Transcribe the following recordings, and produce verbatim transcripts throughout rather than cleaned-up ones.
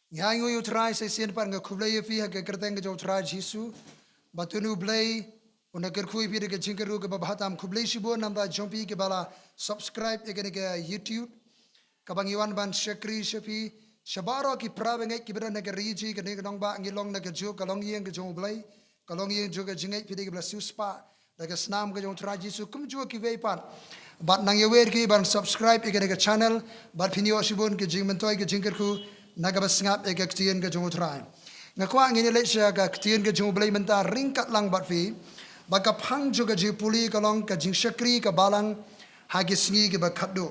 Nga ngi u Trai sa sien pat nga khublei ïa phi ha ka kyrteng ka jong u Trai Jisu. Ba tuni u Blei u na kyrkhu ïa phi da ka jingkyrkhu kaba bha tam. Khublei shibun namar jong phi kiba la subscribe ïa kane ka YouTube. Kaba ngi wan ban shakri sha phi sha baroh ki para bangeit kiba don ha ka ri Fiji, kane ka nongbah ngi long na ka juk ka longïing ka jong u Blei, ka longïing jong ka jingngeit, phi dei kiba la siewspah da ka snam ka jong u Trai Jisu kumjuh kiwei pat. Bad nang ïa wer ki ban subscribe ïa kane ka channel bad phin ïoh shibun ka jingmyntoi ka jingkyrkhu na kaba sngap ïa ka ktien ka jong u Trai. Nga kwah ngin ïa leit sha ka ktien ka jong u Blei mynta ryngkat lang bad phi. Bad ka phang jong ka jingpule ka long ka jingshakri ka balang ha ki sngi kiba khatduh.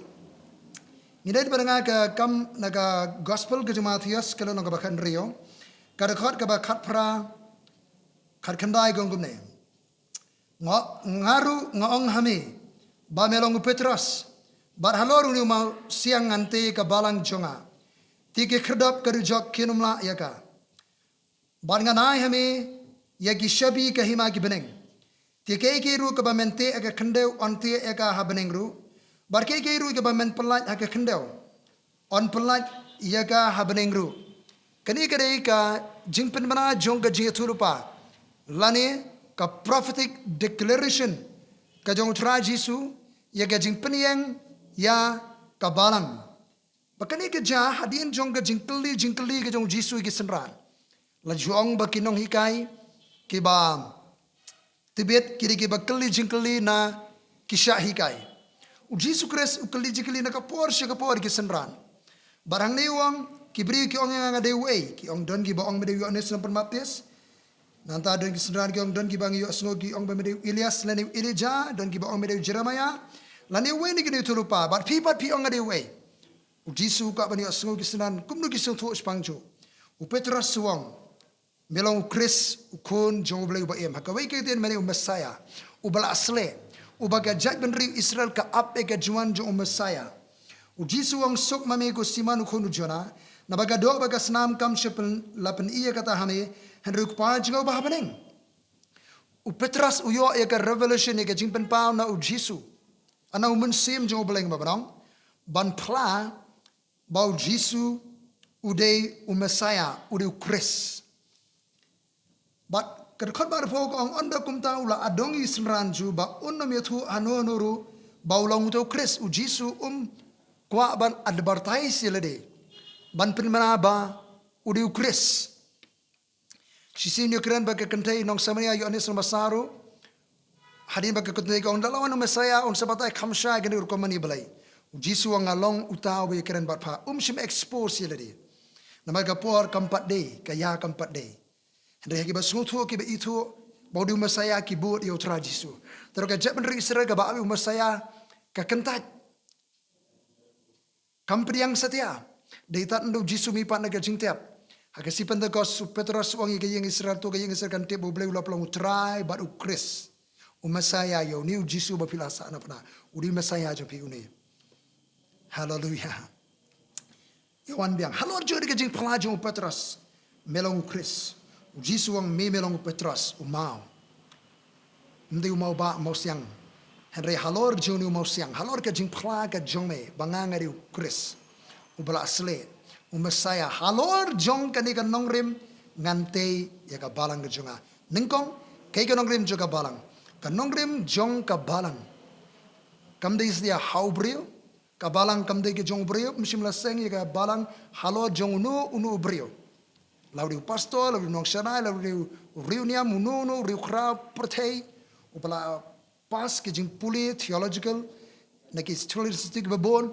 Ngi dei ban nga ka kam na ka gospel ka jong u Mathaios ka lynnong kaba khathynriew, ka dkhot kaba khatphra, khatkhyndai ka ong kumne. Nga, nga ruh nga ong ha me ba me long u Petros, bad halor une u mawsiang ngan tei ïa ka balang jong nga. Te ki khyrdop ka dujok kin ym lah ïa ka. Bad ngan ai ha me ïa ki shabi ka hima ki bneng. Te kaei kaei ruh kaba men teh ha ka khyndew yn teh ïa ka ha bneng ruh. Bad kaei kaei ruh kaba men pyllait ha ka khyndew yn pyllait ïa ka ha bneng ruh. Kane ka dei ka jingpynbna jong ka jingïathuhlypa lane ka prophetic declaration ka jong u Trai Jisu ïa ka jingpynïeng ïa ka balang. Ba kane ka jia hadien jong ka jingkylli jingkylli ka jong u Jisu ïa ki synran. La ju ong ba ki nonghikai kiba tbit ki dei kiba kylli jingkylli na ki shah hikai. U Jisu Khrist u kylli jingkylli na ka por sha ka por ïa ki synran. Bad hangne u ong ki briew ki ong ïa nga nga dei uei, ki ong don kiba ong me dei u Ïoannis u nongpynbaptis. Nangta don ki synran ki ong don kiba ngi ïohsngew ki ong ba me dei u Elias lane u Elijah, don kiba ong me dei u Jeremiah lane uwei na kine ki ïathuhlypa, bad phi pat phi ong nga dei uei. U Jisu u kwah ban ïohsngew ki synran kumno ki sngewthuh shaphang jong u. U Petros u ong me long u Khrist, u Khun jong u Blei uba im. Ha kawei ka ktien me long u Messiah, uba la sleh, uba ka jaitbynriew Israel ka ap ïa ka jingwan jong u Messiah. U Jisu u ong suk ma me ko Simon u khun u Jonah, naba ka doh bad ka snam kam shym la pyn-i ïa kata ha me, hynrei u Kpa jong nga uba ha bneng. U Petros u ïoh ïa ka revelation, ïa ka jingpynpaw na u Jisu, na u Mynsiem jong u Blei, ba ban ong, ban phla ba u Jisu u dei u Messiah, u dei u Khrist. Bad ka dkhot ba arphew ka ong ynda kumta u la adong ïa ki synran jong u ba un ym ïathuh hano hano ruh ba u long uta u Khrist. U Jisu um kwah ban advertise ïa lade, ban pynbna ba u dei u Khrist. Shisien ngi kren ba ka kynthei nong Samaria, Ïoannis nong Basaru. Hadien ba ka kynthei ka ong lada la wan u Messiah un sa batai kham shai, ka dei rukom mane Blei. U Jisu u ong nga long uta uba ïa kren bad pha. Um shym expose ïa lade. Namar ka por kam pat dei, ka ïa kam pat dei. Hynrei ha kiba sngewthuh, kiba ithuh ba u dei u Messiah ki bud ïa u Trai Jisu. Te ruh ka jaitbynriew Israel kaba ap ïa u Messiah ka kyntait. Kam pdiang satia. Dei tad ynda u Jisu mih pat na ka jingtep. Ha ka sngi Pentekost u Petros u ong ïa ka ïing Israel, to ka ïing Israel kan tip ba u Blei u la pynlong u Trai bad u Khrist, u Messiah, ïa une u Jisu ba phi la sah na pna. U dei u Messiah jong phi une. Haleluia. Ïa wan biang halor jong ka jingphla jong u Petros, me long u Khrist. U Jisu u ong me, me long u Petros, u maw. Ym dei u maw ba mawsiang. Hynrei halor jong une u mawsiang, halor ka jingphla ka jong me ba nga nga dei u Khrist, uba la sleh, u Messiah, halor jong kane ka nongrim ngan tei ïa ka balang ka jong nga. Nyngkong, kaei ka nongrim jong ka balang? Ka nongrim jong ka balang kam dei satia ha u briew. Ka balang kam dei ka jong u briew, um shym la seng ïa ka balang halor jong uno uno u briew. La u dei u pastor, la u dei u nongshakri, la u dei u riewniam, uno uno u riewkhraw pyrthei uba la pass ka jingpule theological na ki scholastic ba bun.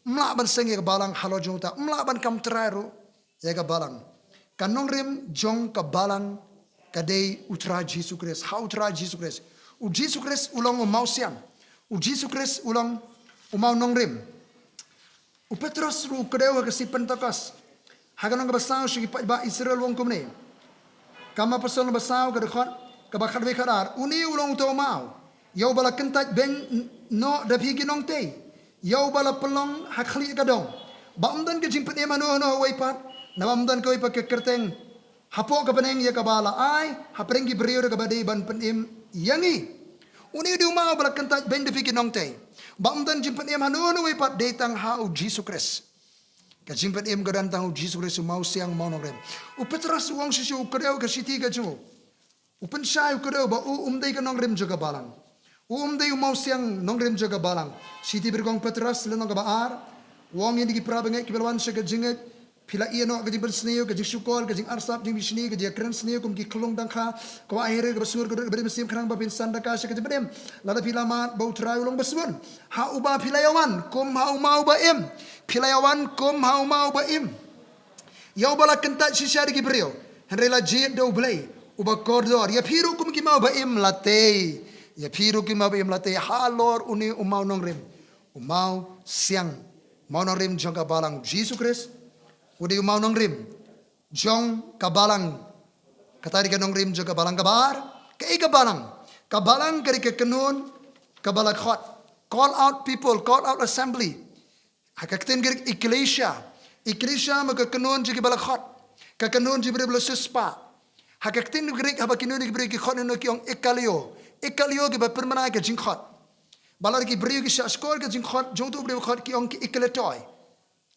Ym lah ban seng ïa ka balang halor jong uta, ym lah ban kam trai ruh ïa ka balang. Ka nongrim jong ka balang ka dei u Trai Jisu Khrist, ha u Trai Jisu Khrist. U Jisu Khrist u long u mawsiang. U Jisu Khrist u long u maw nongrim. U Petros ruh u kdew ha ka sngi Pentekost, ha ka lynnong kaba saw sha ki paidbah Israel u ong kumne. Kam Apostol lynnong ba saw ka dkhot kaba khatwei khatar, une u long uta u maw, ïa uba la kyntait beiñ noh da phi ki nongtei, ïa uba la pynlong ha khlieh ka dong, ba ym don ka jingpynim hano hano ha uwei pat, naba ym don kawei pat ka kyrteng hapoh ka bneng ïa kaba la ai hapdeng ki briew da kaba dei ban pynim ïa ngi. Une u dei u maw ba la kyntait beiñ da phi ki nongtei, ba ym don jingpynim hano hano uwei pat, dei tang ha u Jisu Khrist. Ka jingpynim ka don tang u Jisu Khrist u mawsiang mawnongrim. U Petros u ong shisha u kdew ka shithi ka jong u. U pynshai u kdew ba u um dei ka nongrim jong ka balang. U um dei u mawsiang nongrim jong ka balang. Shithi ba nyngkong Petros lynnong kaba ar. U ong ïa ki para bangeit kiba la wan sha ka jingngeit. Phi la ïeh noh ka jingpynsniew, ka jingshukor, ka jingarsap, jingbishni, ka jingkren sniew kum ki khlung dang kha. Ka wah ïa ri kaba sngur ka dud kaba rim mynsiem khnang ba phin san da ka sha ka jingpynim. Lada phi la mad ba u Trai u long ba sbun. Ha uba phi la ïa wan kum ha u maw ba im. Phi la ïa wan kum ha u maw ba im. Ïa uba la kyntait shisha da ki briew. Hynrei la jied da u Blei uba kordor. Ïa phi ruh kum ki maw ba im la tei. Ïa phi ruh ki maw ba im la tei halor une u mawnongrim. U mawsiang. Mawnongrim jong ka balang Jisu Khrist. U dei u mawnongrim jong ka balang. Kata dei ka nongrim jong ka balang kaba ar. Kaei ka balang? Ka balang ka dei ka kynhun kaba la khot. Call out people, call out assembly. Ha ka ktien Greek ekklesia. Ekklesia ma ka kynhun jong kiba la khot. Ka kynhun jong ki briew ba la siewspah. Ha ka ktien Greek haba kynhun jong ki briew ki khot, ki ong ekkalio. Ekkalio kiba pynbna ïa ka jingkhot. Ba lada ki briew ki shahshkor ka jingkhot jong uto u briew ba khot ki ong ki ekkletoi.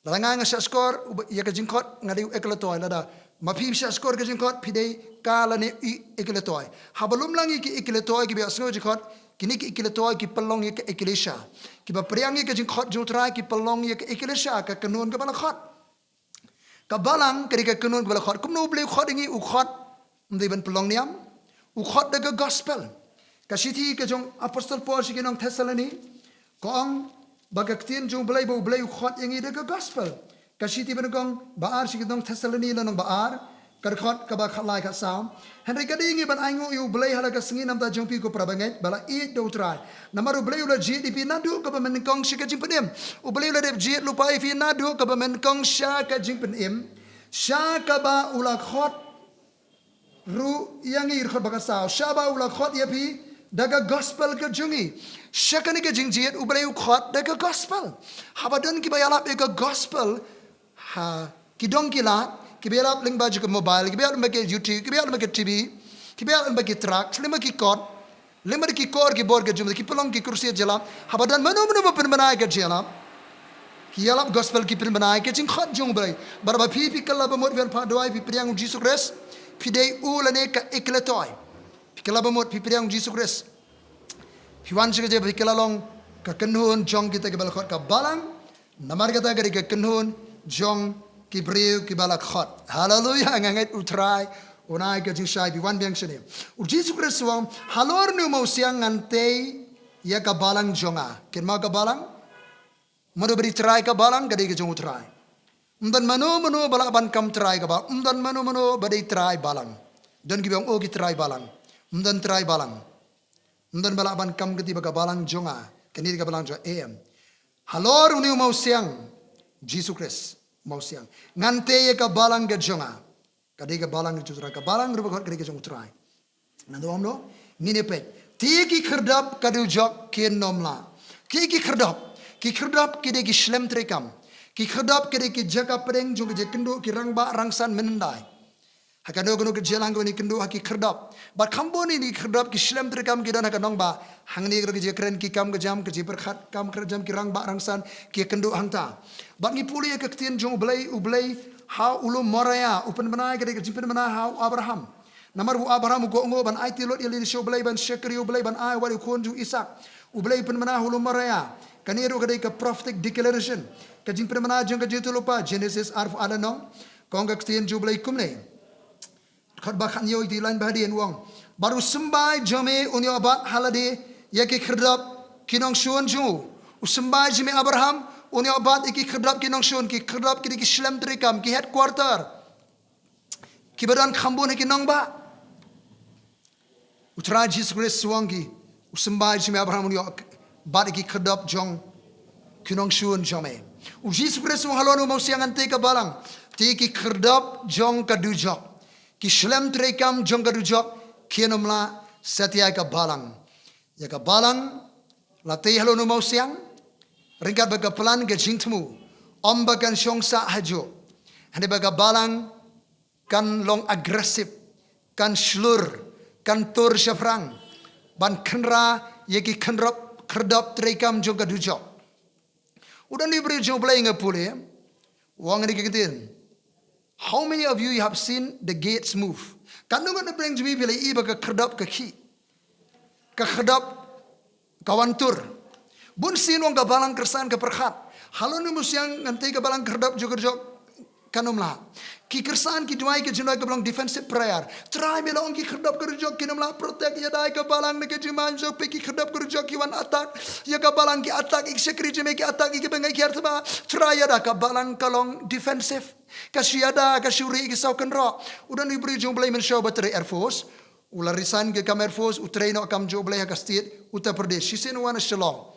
Lada nga nga shahshkor ïa ka jingkhot nga dei u ekkletoi, lada ma phi shahshkor ka jingkhot phi dei ka lane i ekkletoi. Haba lum lang ïa ki ekkletoi kiba ïohsngew jingkhot, kine ki ekkletoi ki pynlong ïa ka ekklesia. Kiba pdiang ïa ka jingkhot jong u Trai ki pynlong ïa ka ekklesia, ka kynhun kaba la khot. Ka balang ka dei ka kynhun kaba la khot. Kumno u Blei u khot ïa ngi? U khot ym dei ban pynlong niam. U khot da ka gospel. Ka shithi ka jong apostol Paul sha ki nong Thessaloni ka ong ba ka ktien jong u Blei, ba u Blei u khot ïa ngi da ka gospel. Ka shithi ba nyngkong ba ar sha ki nong Thessaloni lynnong ba ar, ka dkhot kaba khatlai khatsaw. Hynrei ka dei ïa ngi ban ainguh ïa u Blei ha la ka sngi namar jong phi ko para bangeit ba la ïeit da u Trai. Namar u Blei u la jied ïa phi naduh kaba nyngkong sha ka jingpynim. U Blei u la dep jied lypa ïa phi naduh kaba nyngkong sha ka jingpynim. Sha kaba u la khot ruh ïa ngi, dkhot ba khatsaw. Sha ba u la khot ïa phi da ka gospel ka jong ngi. Sha kane ka jingjied u Blei u khot da ka gospel. Haba don kiba ïalap ïa ka gospel ha ki dong ki lad, kiba ïalap lyngba jong ka mobile, kiba ïalap lyngba ka YouTube, kiba ïalap lyngba ka T V, kiba ïalap lyngba ki tract, lyngba ki kot, lyngba ki kor ki bor ka jong ki pynlong ki crusade jingïalap. Haba don mano mano ba pynbna ïa ka jingïalap, ki ïalap gospel ki pynbna ïa ka jingkhot jong u Blei. Bad ba phi phi kylla ba mut, phi wan phah duwai, phi pdiang u Jisu Khrist, phi dei u lane ka ekkletoi. Phi kylla ba mut, phi pdiang u Jisu Khrist. Phi wan sha ka jingpynkhlaiñ ka kynhun jong kita kiba la khot, ka balang. Namar kata ka dei ka kynhun jong ki briew kiba la khot. Haleluya, nga ngeit u Trai un ai ka jingshai. Phi wan biang shane. U Jisu Khrist u ong, halor une u mawsiang ngan tei ïa ka balang jong nga. Kynmaw ka balang? Mano ba dei trai ka balang? Ka dei ka jong u Trai. Ym don mano mano ba lah ban kam trai ka balang. Ym don mano mano ba dei trai balang. Don kiba ong, o, ki trai balang. Ym don trai balang. Ym don ba lah ban kam kti ba ka balang jong nga. Kane ka balang jong nga. Em. Halor une u mawsiang, Jisu Khrist, mawsiang, ngan tei ïa ka balang ka jong nga. Ka dei ka balang ka jong u Trai, ka balang ruh ba khot ka dei ka jong u Trai. Ngan ong noh, ngin ïa peit. Te ki khyrdop ka dujok kin ym lah. Ki, ki khyrdop, ki khyrdop ki dei ki shlem treikam. Ki khyrdop ki dei ki jaka pdeng jong ki jingkynduh ki rangbah rangsan mynhyndai. Ha kano kano ka jingïalang ka wan ïakynduh ha ki khyrdop. Bad kham bun ïa ki khyrdop ki shlem treikam ki don ha ka nongbah. Hangne ka dei ka jingkren ki kam ka jam, ka jingpyrkhat kam ka jam ki rangbah rangsan ki ïakynduh hangta. Bad ngi pule ïa ka ktien jong U Blei, U Blei ha u lum Moria u pynbna ïa ka dei ka jingpynbna ha u Abraham. Namar u Abraham u kohnguh ban aiti lut ïa lade sha U Blei, ban shakri U Blei, ban ai wat ïa u khun jong u Isaak. U Blei u pynbna ha u lum Moria. Kane ruh ka dei ka prophetic declaration. Ka jingpynbna jong ka jingïathuhlypa, Genesis arphew ar lynnong. Ka ong ka ktien jong U Blei kumne. Dkhot ba khathynñiew, ïa ki lain ba hadien u ong. Bad u symbai jong me un ïoh bat ha lade ïa ki khyrdop ki nongshun jong u. U symbai jong me Abraham un ïoh bat ïa ki khyrdop ki nongshun, ki khyrdop ki dei ki shlem treikam, ki headquarter. Kiba don kham bun ha ki nongbah. U Trai Jisu Khrist u ong ki, u symbai jong me Abraham un ïoh bat ïa ki khyrdop jong ki nongshun jong me. U Jisu Khrist u ong halor une u mawsiang ngan tei ïa ka balang. Te ki khyrdop jong ka dujok, ki shlem treikam jong ka dujok kin ym lah satia ïa ka balang. Ïa ka balang la tei halor une u mawsiang ryngkat bad ka plan ka jingthmu. Ym ba kan shong sah hajuh. Hynrei ba ka balang kan long aggressive, kan shlur, kan tur shaphrang ban kynra ïa ki khyrdop, khyrdop treikam jong ka dujok. U don u briew jong U Blei nga pule, Wan ïa ka ktien. How many of you have seen the gates move? Katno ngut na pdeng jong phi phi la ïohi ba ka khyrdop ka khih, ka khyrdop ka wan tur? Bun sien u ong ka balang kyrsan ka pyrkhat. Halor une u mynsiem ngan tei ka balang khyrdop jong ka dujok kan ym lah. Ki kyrsan ki duwai ka jingduwai kaba long defensive prayer. Trai, me la ong ki khyrdop ka dujok kin ym lah protect ïa da ïa ka balang na ka jingman jong phi, ki khyrdop ka dujok ki wan attack ïa ka balang, ki attack ïa ki shakri jong me, ki attack ïa ki bangeit ki hiar thma. Trai, ïa da ka balang ka long defensive. Ka shu ïada, ka shu rieh ïa ki saw kynroh. U don u briew jong U Blei mynshuwa ba trei Air Force. U la resign ka kam Air Force, u trei noh kam jong U Blei ha ka state Uttar Pradesh. Shisien u wan ha Shillong.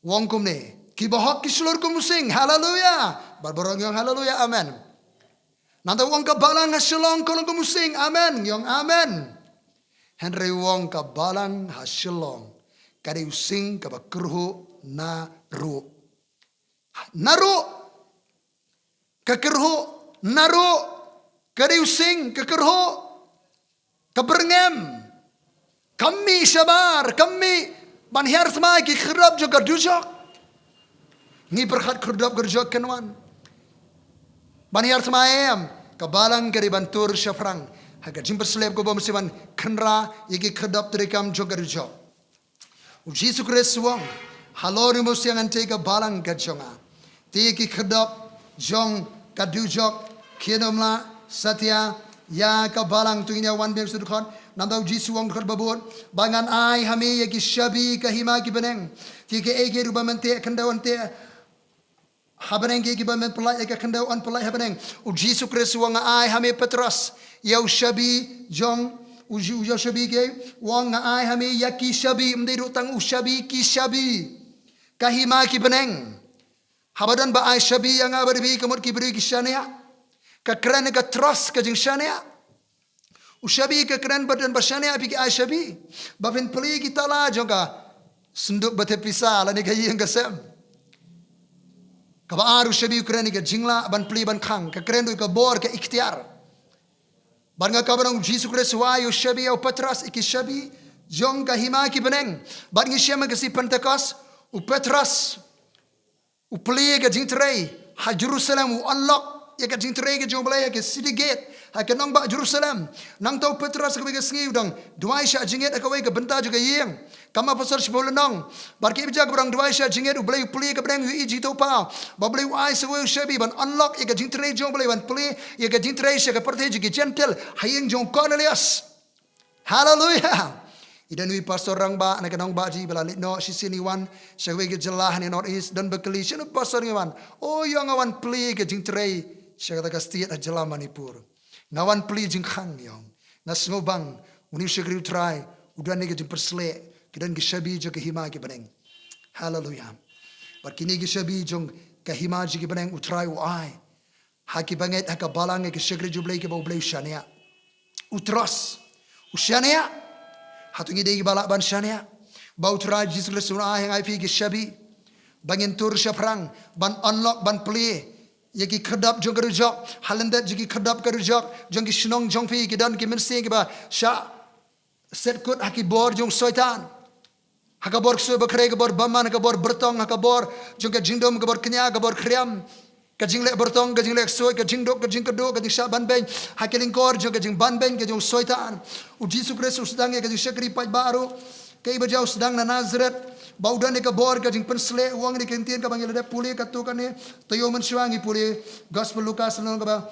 U ong kumne, ki bahok ki shlur kum u sing. Haleluya. Bad baroh ngi ong haleluya, amen. Nangta u ong ka balang ha Shillong ka long kum u sing. Amen. Ngi ong amen. Hynrei u ong ka balang ha Shillong ka dei u sing kaba kyrhuh na ruh. Na ruh. Ka kyrhuh na ruh. Ka dei u sing, ka kyrhuh, ka byrngem, ka mih shabar, ka mih ban hiar thma ïa ki khyrdop jong ka dujok. Ngi pyrkhat khyrdop ka dujok kan wan ban hiar thma em? Ka balang ka dei ban tur shaphrang ha ka jingpyrslep kaba mynsiem ban kynra ïa ki khyrdop treikam jong ka dujok. U Jisu Khrist u ong, halor une u mynsiem ngan tei ka balang ka jong nga. Te ki khyrdop jong ka dujok kin ym lah satia ïa ka balang. To ngin ïa wan biang sha dkhot. Nangta u Jisu u ong dkhot ba bud, ba ngan ai ha me ïa ki shabi ka hima ki bneng. Te kaei kaei ruh ba men teh khyndew yn teh ha bneng, kaei kaei ba men pyllait ïa ka khyndew yn pyllait ha bneng. U Jisu Khrist u ong, nga ai ha me Petros ïa u shabi jong, u ju-, ïa u shabi, kaei, u ong, nga ai ha me ïa ki shabi. Ym dei ruh tang u shabi, ki shabi ka hima ki bneng. Haba don ba ai shabi ïa nga bad phi, ka mut ki briew ki shaniah. Ka kren ka trust, ka jingshaniah. U shabi ka kren ba don ba shaniah, phi ki ai shabi ba phin plie ki tala jong ka synduk ba thep pisa lane ka ïing ka sem. Kaba ar, u shabi u kren ïa ka jinglah ban plie ban khang, ka kren ruh ïa ka bor, ka iktiar. Bad nga kwah ban ong, u Jisu Khrist u ai ïa u shabi, ïa u Petros, ïa ki shabi jong ka hima ki bneng. Bad ngi shem ha ka sngi Pentekost, u Petros u plie ïa ka jingtrei ha Jerusalem, u unlock ïa ka jingtrei ka jong U Blei ha ka city gate, ha ka nongbah Jerusalem. Nangta u Petros ha kawei ka sngi u dang duwai shah jingit ha kawei ka bynta jong ka ïing. Kum u pastor shiphew lynnong. Bad kiba jia kaba dang duwai shah jingit, U Blei u plie ïa ka bneng, u ïohi jingthoh paw ba U Blei u ai sa kawei u shabi ban unlock ïa ka jingtrei jong U Blei, ban plie ïa ka jingtrei sha ka pyrthei jong ki Jentil, ha ïing jong u Kornelius. Haleluya. I don iwei i pastor rangbah na ka nongbah jong i ba la leit noh shisien, i wan sha kawei ka jylla ha North East, don ba kylli, shano pastor ngi wan? O, ïa nga wan plie ka jingtrei sha kata ka state ha jylla Manipur. Nga wan plie jingkhang, ïa nga. Nga sngewbang une u shakri U Trai u don ïa ka jingpyrsleh, ki don ki shabi jong ka hima ki bneng. Haleluya. Bad kine ki shabi jong ka hima jong ki bneng U Trai u ai ha ki bangeit, ha ka balang, ha ki shakri jong U Blei kiba U Blei u shaniah, u trust, u shaniah. Hato ngi dei kiba lah ban shaniah ba U Trai Jisu Khrist un ai ha nga ïa phi ki shabi ba ngin tur shaphrang, ban unlock, ban plie ïa ki khyrdop jong ka dujok, ha lyndet jong ki khyrdop ka dujok jong ki shnong jong phi, ki don ki mynsiem kiba shah set kut ha ki bor jong u Soitan, ha ka bor ksuid bakhrei, ka bor bymman, ha ka bor byrtong, ha ka bor jong ka jingdum, ka bor kñia, ka bor khriam, ka jingleh byrtong, ka jingleh ksuid, ka jingduk, ka jingkyrduh, ka jingshah banbeiñ, ha ki lyngkor jong ka jingbanbeiñ ka jong u Soitan. U Jisu Khrist u sdang ïa ka jingshakri paidbah ruh, kaei ba jia u sdang na Nasareth, ba u don ïa ka bor ka jingpynsleh. U ong ïa ka ktien kaba ngi la dep pule katto katne taïew mynshuwa, ngi pule Gospel Lukas lynnong kaba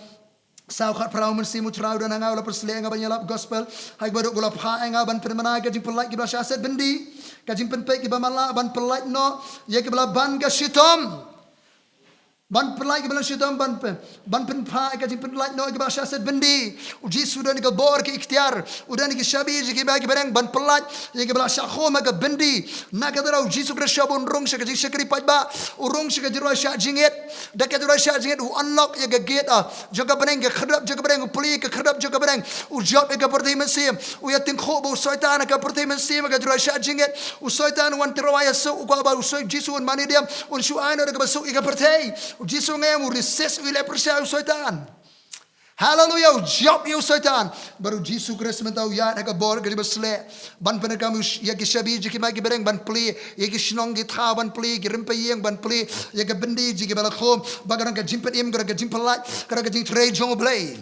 saw, khatphra, u Mynsiem U Trai u don ha nga, u la pynsleh ïa nga ban ïalap gospel ha kiba duk, u la phah ïa nga ban pynbna ïa ka jingpynlait kiba la shah set byndi, ka jingpynpeit kiba matlah, ban pynlait noh ïa kiba la ban ka shitom. Ban pynlait kiba la shitom, ban pyn-, ban pynphah ïa ka jingpynlait noh ïa kiba la shah set byndi. U Jisu u don ïa ka bor, ka iktiar, u don ïa ki shabi jong ka hima ki bneng ban pynlait ïa kiba la shah khum ha ka byndi. Na kata ka daw u Jisu Khrist shuwa ba un rung sha ka jingshakri paidbah, u rung sha ka jingrwai shah jingit. Da ka jingrwai shah jingit u unlock ïa ka gate, ah, jong ka bneng, ka khyrdop jong ka bneng, u plie ka khyrdop jong ka bneng. U jop ïa ka pyrthei mynsiem, u ïatyngkhuh bad u Soitan ha ka pyrthei mynsiem ha ka jingrwai shah jingit. U Soitan u wan tyrwa ïa suk, u kwah ba u Soi-, Jisu un mane diam, un shu ai noh da kaba suk ïa ka pyrthei. U Jisu u ong em, u resist, u ïaleh pyrshah ïa u Soitan. Haleluya, u jop ïa u Soitan. Bad u Jisu Khrist mynta u ïaid ha ka bor kaba sleh ban pyndonkam ïa ki shabi jong ki mat ki bneng ban plie ïa ki shnong ki thaw, ban plie ïa ki rympei ïing, ban plie ïa ka byndi jong ki ba la khum. Ba ka don ka jingpynim, ka don ka jingpyllait, ka don ka jingtrei jong U Blei.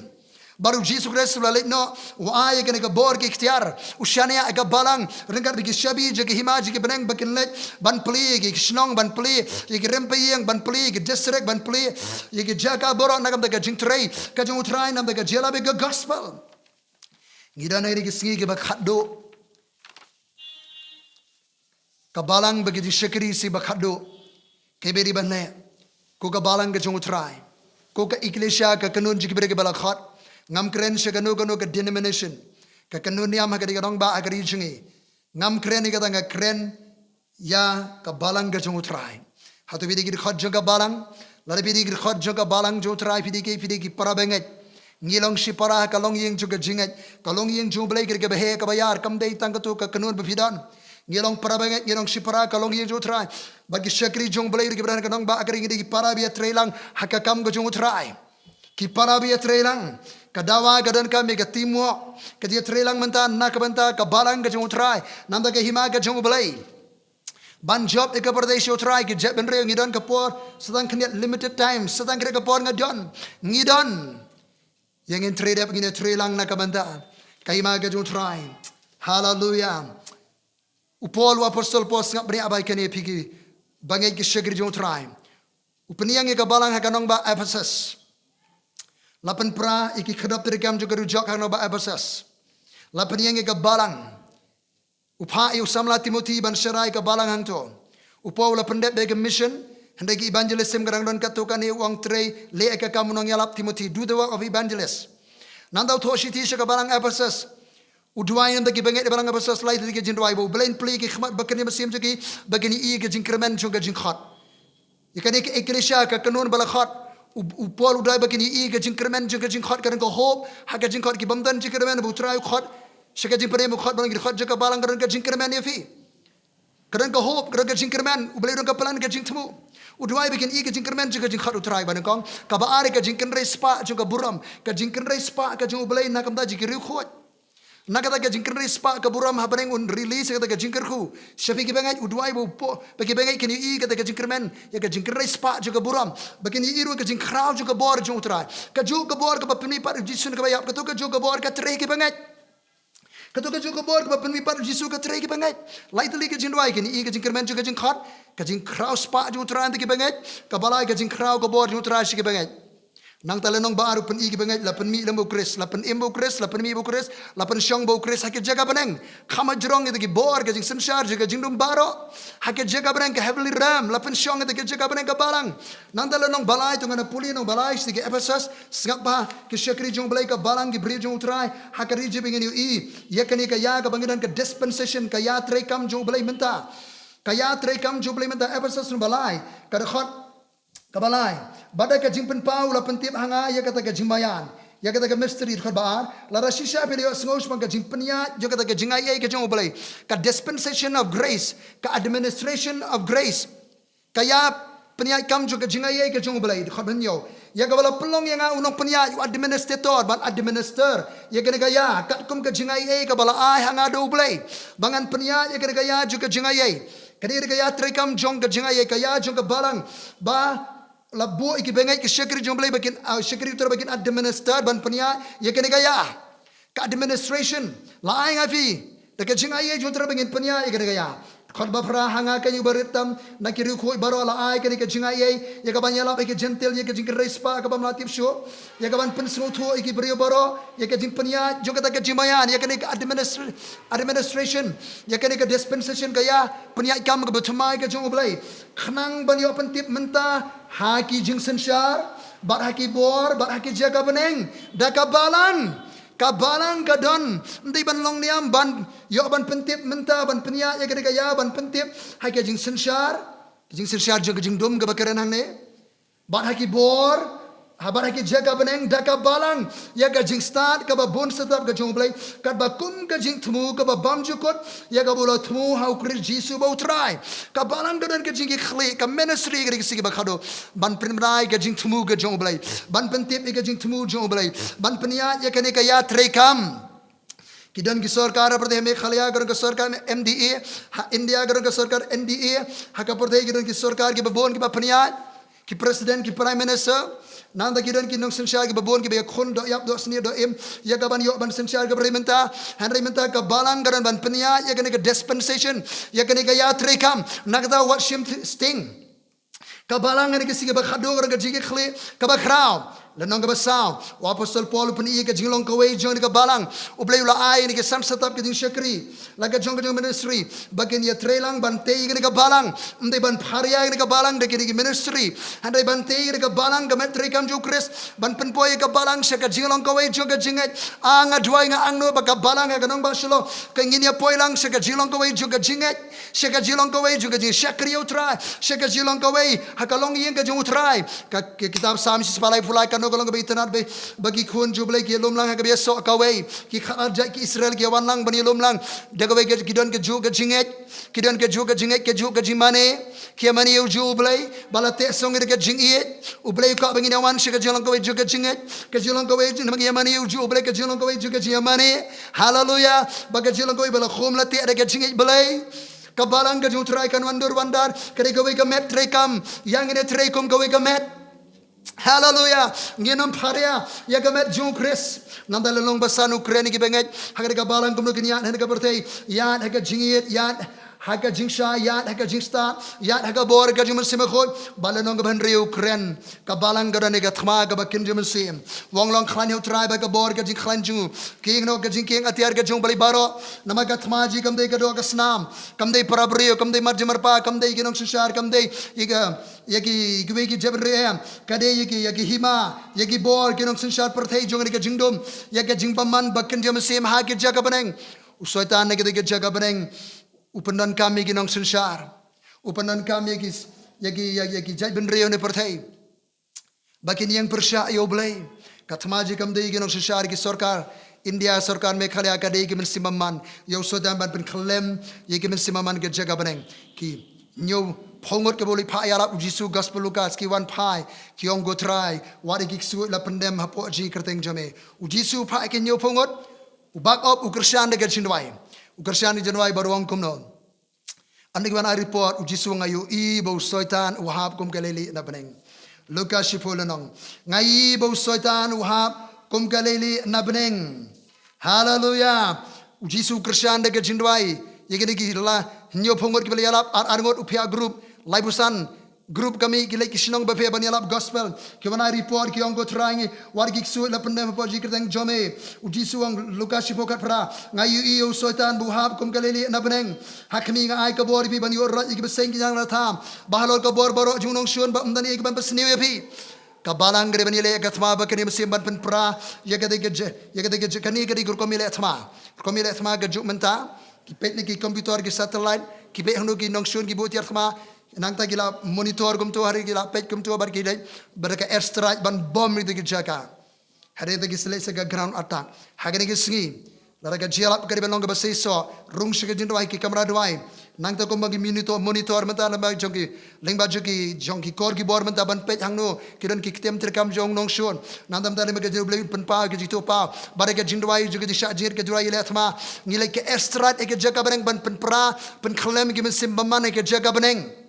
Bad u Jisu Khrist u la leit noh, u ai ïa kane ka bor ki iktiar, u shaniah ïa ka balang ryngkat bad ki shabi jong ki hima jong ki bneng ba kin leit ban plie ïa ki shnong, ban plie ïa ki rympei ïing, ban plie ïa ki district, ban plie ïa ki jaka baroh na ka bynta ka jingtrei ka jong U Trai, na ka bynta ka jingïalap ïa ka gospel. Ngi don ha kine ki sngi kiba khatduh. Ka balang bad ki jingshakri shi ba khatduh ki ba dei ban leh. Ko ka balang ka jong U Trai, ko ka eklesia, ka kynhun jong ki briew kiba la khot. Ngam kren sha kano kano ka denomination, ka kynhun niam ha ka dei ka nongbah ha ka ri jong ngi. Ngam kren ïa kata, nga kren ïa ka balang ka jong U Trai. Hato phi dei ki dkhot jong ka balang? Lada phi dei ki dkhot jong ka balang jong U Trai, phi dei ki, phi dei ki para bangeit. Ngi long shipara ha ka longïing jong ka jingngeit, ka longïing jong U Blei, ka dei kaba heh kaba ïar, kam dei tang kato ka kynhun ba phi don. Ngi long para bangeit, ngi long shipara ha ka longïing jong U Trai. Bad ki shakri jong U Blei, ki ba don ha ka nongbah ha ka ri, ngi dei ki para ba ïatreilang ha ka kam ka jong U Trai. Ki para ba ïatreilang. Ka dawa ka donkam ïa ka teamwork, ka jingïatreilang mynta na ka bynta ka balang ka jong U Trai, na ka bynta ka hima ka jong U Blei. Ban jop ïa ka pyrthei sha U Trai, ki jaitbynriew, ngi don ka por sa tang khyndiat, limited time, sa tang khyndiat ka por nga don, ngi don. Ïa ngin trei dep, ngin ïatreilang na ka bynta ka hima ka jong U Trai. Haleluya. U Paul, u apostol Paul, sngap bniah bha ïa kane, phi ki bangeit, ki shakri jong U Trai. U pynïeng ïa ka balang ha ka nongbah Ephesus. La pynpra ïa ki khadop treikam jong ka dujok ha ka nongbah Ephesus. La pynïeng ïa ka balang. U phah ïa u samla Timothy ban sharai ïa ka balang hangto. U Paul la pyndep bad ka mission, hynrei ka evangelism ka dang don katto katne. U ong, trei, leh ïa ka kam u nongïalap, Timothy, do the work of evangelist. Nangta u thoh shithi sha ka balang Ephesus. U duwai na ka bynta ki bangeit balang Ephesus, lai tylli ki jingduwai, ba U Blei un plie ïa ki khmat ba kin ïa mynsiem jong ki, ba kin ïohi ïa ka jingkyrmen jong ka jingkhot. Ïa kane ka eklesia, ka kynhun ba la khot, u, u Paul u duwai ba kin ïohi ïa ka jingkyrmen jong ka jingkhot, ka don ka hope ha ka jingkhot, ki bym don jingkyrmen ba U Trai u khot sha ka jingpynim, u khot ba long ki dkhot jong ka balang, ka don ka jingkyrmen ïa phi. Ka don ka hope, ka don ka jingkyrmen, U Blei u don ka plan, ka jingthmu. U duwai ba kin ïohi ïa ka jingkyrmen jong ka jingkhot U Trai, ba nyngkong. Kaba ar, ka jingkynrei spah jong ka burom, ka jingkynrei spah ka jong U Blei na ka bynta jong ki riewkhuid. Na kata ka jingkynrei spah ka burom ha bneng, un release ïa kata ka jingkyrkhu sha phi ki bangeit. U duwai ba u Paul ba ki bangeit kin ïohi ïa kata ka jingkyrmen, ïa ka jingkynrei spah jong ka burom, ba kin ïohi ruh ïa ka jingkhraw jong ka bor jong U Trai. Kajuh ka bor kaba pynmih pat u Jisu na kaba ïap, kato kajuh ka bor ka trei ki bangeit. Kato kajuh ka bor kaba pynmih pat u Jisu ka trei ki bangeit. Lai tylli ki jingduwai, kin ïohi ïa ka jingkyrmen jong ka jingkhot, ka jingkhraw spah jong U Trai na ki bangeit. Kaba lai, ka jingkhraw ka bor jong U Trai sha ki bangeit. Nangta la nongbah ar, u pyni ki bangeit, la pynmih lem bad u Khrist, la pynim bad u Khrist, la pynmih bad u Khrist, la pynshong bad u Khrist ha ki jaka bneng. Kham hajrong ïa ki bor, ka jingsynshar jong ka jingdum baroh ha ki jaka bneng, ka heavenly realm, la pynshong ïa ki jaka bneng ka balang. Nangta la nongbalai, to ngan pule nongbalai sha ki Ephesus, sngap bha ki shakri jong U Blei, ka balang, ki briew jong U Trai ha ka ri Ijipt, ba ngin ïohi ïa kane ka ïa kaba ngi don, ka dispensation, ka ïa treikam jong U Blei mynta. Ka ïa treikam jong U Blei mynta, Ephesus nongbalai, ka dkhot kaba lai. Bad da ka jingpynpaw u la pyntip ha nga ïa kata ka jingmaïan, ïa kata ka mystery, dkhot ba ar. Lada shisha phi la ïohsngew shaphang ka jingpynïaid jong kata ka jingaiei ka jong U Blei, ka dispensation of grace, ka administration of grace, ka ïa pynïaid kam jong ka jingaiei ka jong U Blei, dkhot ba hynñiew. Ïa kaba la pynlong ïa nga u nongpynïaid, u administrator, ban administer ïa kane ka ïa, katkum ka jingaiei kaba la ai ha nga da U Blei, ba ngan pynïaid ïa kane ka ïa jong ka jingaiei. Kane ka ïa treikam jong ka jingaiei, ka ïa jong ka balang, ba la buh ïa ki bangeit, ki shakri jong U Blei, ba kin, ah, shakri U Trai, ba kin administer, ban pynïaid ïa kane ka ïa. Ka administration la ai nga phi da ka jingaiei jong U Trai, ba ngin pynïaid ïa kane ka ïa. Dkhot ba phra, ha nga keiñ uba rit tam na ki riewkhuid baroh, la ai kane ka jingaiei, ïa kaban ïalap ïa ki Jentil, ïa ka jingkynrei spah kaba ym la tip shuh, ïa kaban pynsngewthuh ïa ki briew baroh ïa ka jingpynïaid jong kata ka jingmaïan, ïa kane ka administra-, administration, ïa kane ka dispensation, ka ïa pynïaid kam kaba thymmai ka jong U Blei, khnang ban ïoh pyntip mynta ha ki jingsynshar bad ha ki bor bad ha ki jaka bneng da ka balang. Ka balang ka don, ym dei ban long niam, ban ïoh ban pyntip mynta, ban pynïaid ïa kane ka ïa, ban pyntip ha ki jingsynshar, ki jingsynshar jong ka jingdum kaba kren hangne, bad ha ki bor, Habar ha ki jaka bneng da ka balang ïa ka jingstad kaba bun stad ka jong U Blei, katba kum ka jingthmu kaba bymjukut ïa kaba u la thmu ha U Khrist Jisu ba U Trai. Ka balang ka don ka jingkitkhlieh, ka ministry ka dei ka sngi kaba khadduh ban pynbna ïa ka jingthmu ka jong U Blei, ban pyntip ïa ka jingthmu jong U Blei, ban pynïaid ïa kane ka ïatreikam. Ki don ki sorkar ha pyrthei, Meghalaya ka don ka sorkar M D A, ha India ka don ka sorkar N D A, ha ka pyrthei ki don ki sorkar kiba bun kiba pynïaid, ki president, ki prime minister. Nangta ki don ki nongsynshar kiba bun kiba ïakhun doh ïap doh snieh doh im ïa ka ban ïoh ban synshar ka pyrthei mynta. Hynrei mynta ka balang ka don ban pynïaid ïa kane ka dispensation, ïa kane ka ïatreikam na kata wat shim sting. Ka balang ha kane ka sngi kaba khadduh ka don ka jingkitkhlieh kaba khraw. Lynnong kaba saw, u Apostol Paul u pyni ïa ka jinglong kawei jong kane ka balang. U Blei u la ai ïa kane ka san step ka jingshakri, la ka jong ka jong ministry, ba kin ïatreilang ban tei ïa kane ka balang. Ym dei ban pharia ïa kane ka balang da kine ki ministry, hynrei ban tei ïa kane ka balang, ka met treikam jong U Khrist, ban pynpoi ïa ka balang sha ka jinglong kawei jong ka jingngeit. Ah, nga duwai, nga angnud ba ka balang ha ka nongbah Shiloh, ka ngin ïa poi lang sha ka jinglong kawei jong ka jingngeit, sha ka jinglong kawei jong ka jingshakri ïa U Trai, sha ka jinglong kawei ha ka longïing ka jong U Trai. Ka, ka kitab Salm shispah laiphew lai, kano ka long kaba itynnad ba, ba ki khun jong U Blei ki ïalum lang ha kaba ïasoh kawei. Ki khatar jait ki Israel ki ïawan lang ban ïalum lang da kawei, ka, ki don kajuh ka jingngeit, ki don kajuh ka jingngeit, kajuh ka jingmane. Ki ïamane ïa ujuh U Blei, ba la teh song ïa ka jingïeit. U Blei u kwah ba ngin ïawan sha ka jinglong kawei jong ka jingngeit, ka jinglong kawei jong, namar ngi ïamane ïa ujuh U Blei, ka jinglong kawei jong ka jingïamane. Haleluya. Ba ka jinglong kawei ba la khum la teh da ka jingïeit Blei. Ka balang ka jong U Trai kan wan dur wan dar, ka dei kawei ka met treikam. Ïa ngin ïatrei kum kawei ka met. Haleluya. Ngin ym pharia ïa ka met jong U Khrist. Nangta lynnong ba san u kren ïa ki bangeit ha kane ka balang kumno kin ïaid ha kane ka pyrthei, ïaid ha ka jingïeit, ïaid ha ka jingshai, ïaid ha ka jingstad, ïaid ha ka bor ka jong U Mynsiem Bakhuid. Bad lynnong kaba hynriew u kren, ka balang ka don ïa ka thma kaba kynja mynsiem. Wan long khlaiñ ha U Trai bad ka bor ka jingkhlaiñ jong u. Kieng noh ka jingkieng atiar ka jong U Blei baroh. Namar ka thma jong ngi kam dei ka doh ka snam, kam dei para briew, kam dei marjan marpa, kam dei ki nongsynshar, kam dei ïa ka, ïa ki, kiwei ki jaitbynriew, em. Ka dei ïa ki, ïa ki hima, ïa ki bor ki nongsynshar pyrthei jong kane ka jingdum, ïa ka jingbymman ba kynja mynsiem ha ka jaka bneng. U Soitan na kata ka jaka bneng u pyndonkam ïa ki nongsynshar, u pyndonkam ïa ki, ïa ki, ïa, ïa ki jaitbynriew ne pyrthei, ba kin ïeng pyrshah ïa U Blei. Ka thma jong ngi kam dei ki nongsynshar, ki sorkar India, sorkar Meghalaya, ka dei ki mynsiem bymman. Ïa u Soitan ban pynkhyllem ïa ki mynsiem bymman ka jaka bneng. Ki hynñiewphew ngut kiba u leit phah ïalap U Jisu, Gospel Lukas, ki wan phai, ki ong, ko Trai, wat ïa ki ksuid la pyndem hapoh jingkyrteng jong me. U Jisu u phah ïa ki hynñiewphew ngut, u bak op, u kyrshan da ka jingduwai. U kyrshan da ka jingduwai bad u ong kumno? Ynda ki wan ai report, U Jisu u ong, nga ïohi ba u Soitan u hap kum ka leilieh na bneng. Lukas shiphew lynnong. Nga ïohi ba u Soitan u hap kum ka leilieh na bneng. Haleluya. U Jisu u kyrshan da ka jingduwai ïa kine ki la hynñiewphew ngut kiba la ïalap, ar ar ngut u phiah group, laiphew san group ka mih, ki leit ki shnong bapher ban ïalap gospel. Ki wan ai report, ki ong, ko Trai, wat ïa ki ksuid la pyndem hapoh jingkyrteng jong me. U Jisu u ong, Lukas shiphew khatphra, nga ïohi ïa u Soitan ba u hap kum ka leilieh na bneng. Ha khmih, nga ai ka bor ïa phi ban ïoh roit ïa ki bseiñ, ki ïing, la thma, bad halor ka bor baroh jong u nongshun, ba ym don ei ei ban pynsniew ïa phi. Ka balang ka dei ban ïaleh ïa ka thma ba kane mynsiem ban pynpra ïa kata ka je-, ïa kata ka je-, kane ka dei ka rukom ïaleh thma. Rukom ïaleh thma kajuh mynta, ki peit na ki computer, ki satellite, ki peit hangno ki nongshun ki buh tiar thma. Nangta ki la monitor kumto, hynrei ki la peit kumto, bad ki leit bad ka air strike ban bom ïa kata ka jaka. Hynrei te ki sa leit sa ka ground attack. Ha kane ka sngi, lada ka jingïalap ka dei ban long kaba seisoh, rung sha ka jingduwai, ki kamra duwai. Nangta kumba ki monitor, monitor mynta lyngba jong ki, lyngba jong ki, jong ki kor ki bor mynta ban peit hangno ki don ki ktien treikam jong u nongshun. Nangta mynta lyngba ka jingduwai pynpaw, ka jingthohpaw, bad ka jingduwai jong ka jingshah jingit, ka jingduwai ïaleh thma, ngi leit ka air strike ha ka jaka bneng ban pynpra, pynkhyllem ïa ki mynsiem bymman ha ka jaka bneng.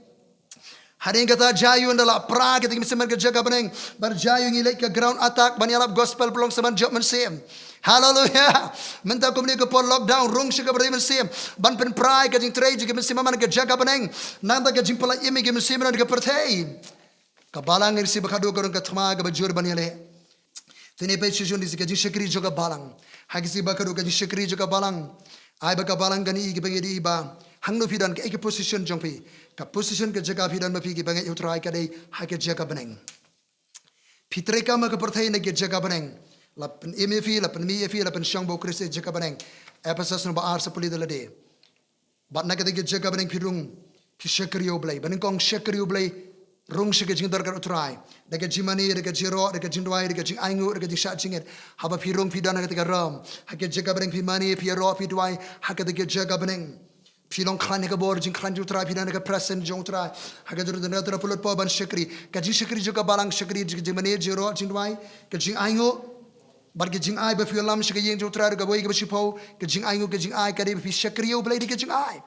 Hadien kata, jia ïa u, ynda la pra kita ki mynsiem ha ka jaka bneng, bad jia ïa u, ngi leit ka ground attack ban ïalap gospel, pynlong saman jop mynsiem. Haleluya. Mynta kumne ka por lockdown, rung sha ka pyrthei mynsiem ban pynpra ïa ka jingtrei jong ki mynsiem bymman ha ka jaka bneng. Nangta ka jingpyllait im ïa ki mynsiem bymman ha ka pyrthei. Ka balang ha ka sngi ba khadduh ka don ka thma kaba jur ban ïaleh. Te ngin peit shuh shuh ïa ka jingshakri jong ka balang. Ha ka sngi ba khadduh ka jingshakri jong ka balang. Ai ba ka balang kan ïohi, ki bangeit ïohi ba hangno phi don, kaei ka position jong phi. Ka position, ka jaka phi don ma phi, ki bangeit U Trai, ka dei ha ka jaka bneng. Phi treikam ha ka pyrthei ne ka jaka bneng. La pynim ïa phi, la pynmih ïa phi, la pynshong bad U Khrist ha ka jaka bneng. Ephesos lynnong ba ar, sa pule da lade. Bad na kata ka jaka bneng phi rung, phi shakri ïa U Blei. Ba nyngkong shakri ïa U Blei Rung sha ka jingdorkar u Trai. Da ka jingmane, da ka jingïaroh, da ka jingduwai, da ka jingainguh, da ka jingshah jingit. Haba phi rung phi don ha kata ka ram. Ha ka jaka bneng phi mane, phi ïaroh, phi duwai. Ha kata ka jaka bneng. Phi long khlaiñ ha ka bor jingkhlaiñ jong u Trai, phi don ha ka presence jong u Trai. Ha ka jaka bneng u Trai phi lah ban shakri. Ka jingshakri jong ka balang, shakri jong ka jingmane, jingïaroh, jingduwai. Ka jingainguh. Bad ka jingai ba phi ïalam sha ka ïing jong u Trai, ka bor kaba shiphew. Ka jingainguh, ka jingai, ka dei ba phi shakri ïa u Blei da ka jingai.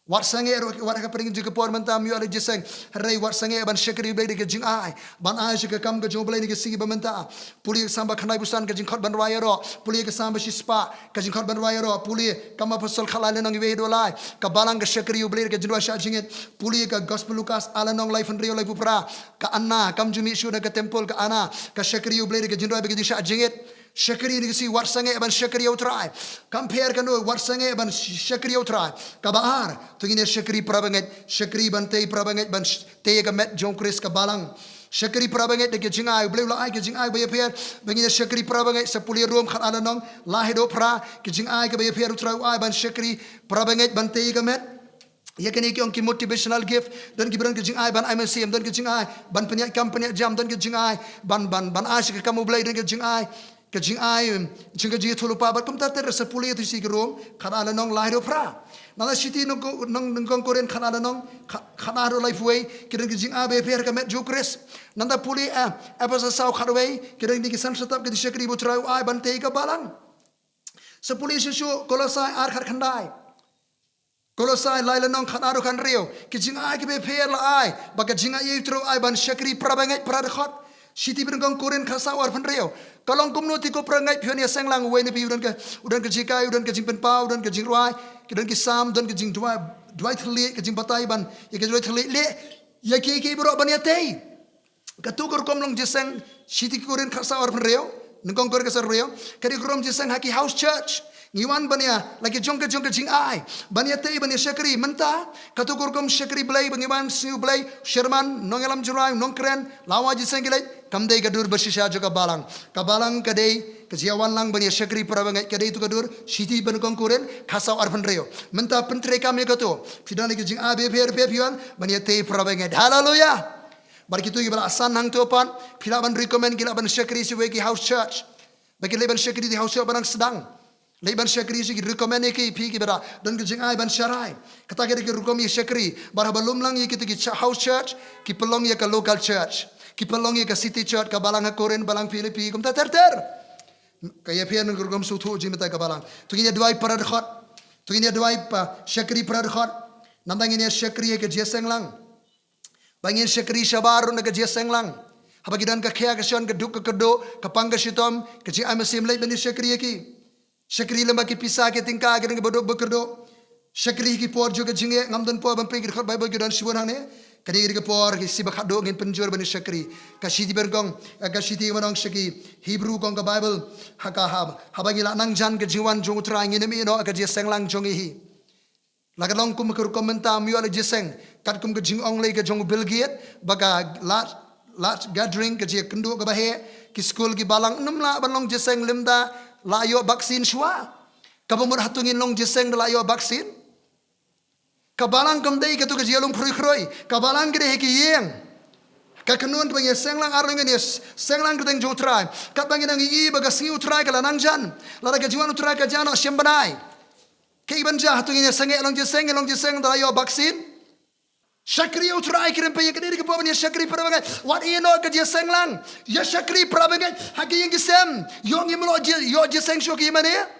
Wat sangeh ruh, wat ha ka pyrshah jong ka por mynta ym ïoh lei jingïaseng. Hynrei wat sangeh ban shakri Blei da ka jingai. Ban ai sha ka kam ka jong Blei ha ka sngi ba mynta. Pule ka Salm ba khyndai bad san ka jingkhot ban rwai ïaroh. Pule ka Salm ba shispah ka jingkhot ban rwai ïaroh. Pule Kam Apostol khatlai lynnong wei haduh lai. Ka balang ka shakri ïa u Blei da ka jingduwai shah jingit. Pule ka Gospel Lukas ar lynnong laiphew hynriew laiphew phra. Ka Anna kam ju mih shuh na ka temple ka Anna. Ka shakri ïa u Blei da ka jingduwai bad ka jingshah jingit. Shakri ha ka sngi, wat sangeh ban shakri ïa u Trai. Kam pher kano, wat sangeh ban sh-, shakri ïa u Trai. Kaba ar, to ngin ïa shakri para bangeit, shakri ban tei para bangeit, ban sh-, tei ïa ka met jong u Khrist ka balang. Shakri para bangeit da ka jingai, u Blei u la ai ka jingai ba ïapher, ba ngin ïa shakri para bangeit, sa pule Rom khatar lynnong, lai haduh phra, ka jingai kaba ïapher u Trai u ai ban shakri para bangeit, ban tei ïa ka met. Ïa kine ki ong ki motivational gift, don kiba don ka jingai ban ai mynsiem, don ka jingai ban pynïaid kam pynïaid jam, don ka jingai ban, ban, ban ai sha ka kam u Blei, don ka jingai, ka jingai, jing ka jingïathuhlypa, bad kumta ter sa pule ïa tu shi ki Rom, khatar lynnong lai haduh phra. Nangta shithi nyngkong, nyng-, nyngkong Korinth khatar lynnong, kha-, khatar haduh laiphew wei, ki don ka jingai ba ïapher ka met jong u Khrist. Nangta pule, eh, Ephesos saw khatwei, ki don ki san shtabki jingshakri ba u Trai u ai ban tei ka balang. Sa pule shuh shuh Kolosai ar khatkhyndai. Kolosai lai lynnong khatar haduh khathynriew. Ka jingai kaba ïapher la ai. Bad ka jingai ïa u Trai u ai ban shakri para bangeit phra dkhot. Shithi ba nyngkong Korinth khatsaw arphew hynriew. Ka long kumno te ko para bangeit, phi wan ïaseng lang, uwei na phi u don ka, u don ka jinghikai, u don ka jingpynpaw, u don ka jingrwai, ki don ki salm, don ka jingduwai, duwai thylliej, ka jingbatai ban ïa ka duwai thylliej, leh ïa kiei kiei baroh ban ïatei. Katto ka rukom long jingïaseng, shithi Korinth khatsaw arphew hynriew, nyngkong Korinth khatsaw arphew hynriew, ka dei ka rukom jingïaseng ha ki house church. Ngi wan ban ïa, la ki jong ka jong ka jingai. Ban ïatei, ban ïa shakri, mynta, katto ka rukom shakri Blei, ba ngi wan siew Blei, sherman, nongïalam jingrwai, nongkren, la wan jingïaseng ki leit, kam dei ka dur ba shisha jong ka balang. Ka balang ka dei, ka jingwan lang ban ïa shakri para bangeit, ka dei tu ka dur, shithi ba nyngkong Korinth, khatsaw arphew hynriew. Mynta pyntreikam ïa kato, phi don ki jingai ba pher pher phi wan, ban ïatei para bangeit. Haleluya. Bad kito kiba la san hangto pat, phi lah ban recommend ki lah ban shakri sha kiwei ki house church. Ba ki leit ban shakri ki house church ba nang sdang. Leit ban shakri sha ki, recommend ïa ki, phi kiba la don ka jingai ban sharai. Kata ka dei ka rukom ïa shakri. Bad haba lum lang ïa kito ki cha-, house church, ki pynlong ïa ka local church. Ki pynlong ïa ka city church, ka balang ha Korinth, balang Philippi, kumta ter ter. Ka ïapher na ka rukom sngewthuh jingmyntoi ka balang. To ngin ïa duwai para dkhot. To ngin ïa duwai pa, shakri para dkhot. Nangta ngin ïa shakri ïa ka jingïaseng lang. Ba ngin shakri shabar ruh na ka jingïaseng lang. Haba ki don ka khia ka shon, ka duk ka kyrduh, ka pang ka shitom, ka jingai mynsiem, leit ban ïa shakri ïa ki. Shakri lem bad ki pisa ki tyngka, ki don kiba duk ba kyrduh. Shakri ki por jong ka jingeh, ngam don por ban pule ki dkhot Baibl ki don shibun hangne. Kane ka dei ka por, ki shi ba khatduh ngin pynjur ban ïa shakri. Ka shithi ba nyngkong, eh, ka shithi ba nyngkong sha ki Hebru kong ka Baibl, ha ka hab-, haba ngi la nang jan ka jingwan jong u Trai, ngin ym ïeh noh ka jingïaseng lang jong ngi hi. La ka long kum ka rukom mynta ym ïoh lei jingïaseng. Katkum ka jingong lei ka jong u Bill Gates, ba ka large, large gathering ka jingïakynduh kaba heh, ki skul ki balang ym lah ban long jingïaseng lymda la ïoh vaccine shuwa. Kaba mut hato ngin long jingïaseng da la ïoh vaccine. Ka balang kam dei kato ka jingïalum khrui khrui. Ka balang ka dei ha ki ïing. Ka kynnoh ba ngin ïaseng lang ar ngin ïa s-, seng lang kyrteng jong u Trai. Katba ngin nang ïohi ba ka sngi u Trai ka la nang jan. Lada ka jingwan u Trai ka jan noh shem bnai. Kaei ban jia, hato ngin ïa sangeh long jingïaseng, long jingïaseng da la ïoh vaccine. Shakri ïa u Trai, ki rem pyrshah, ka dei ka por ban ïa shakri para bangeit. Wat ïeh noh ka jingïaseng lang. Ïa shakri para bangeit ha ki ïing ki sem. Ïoh ngim lah jia, ïoh jingïaseng shuh ki mane.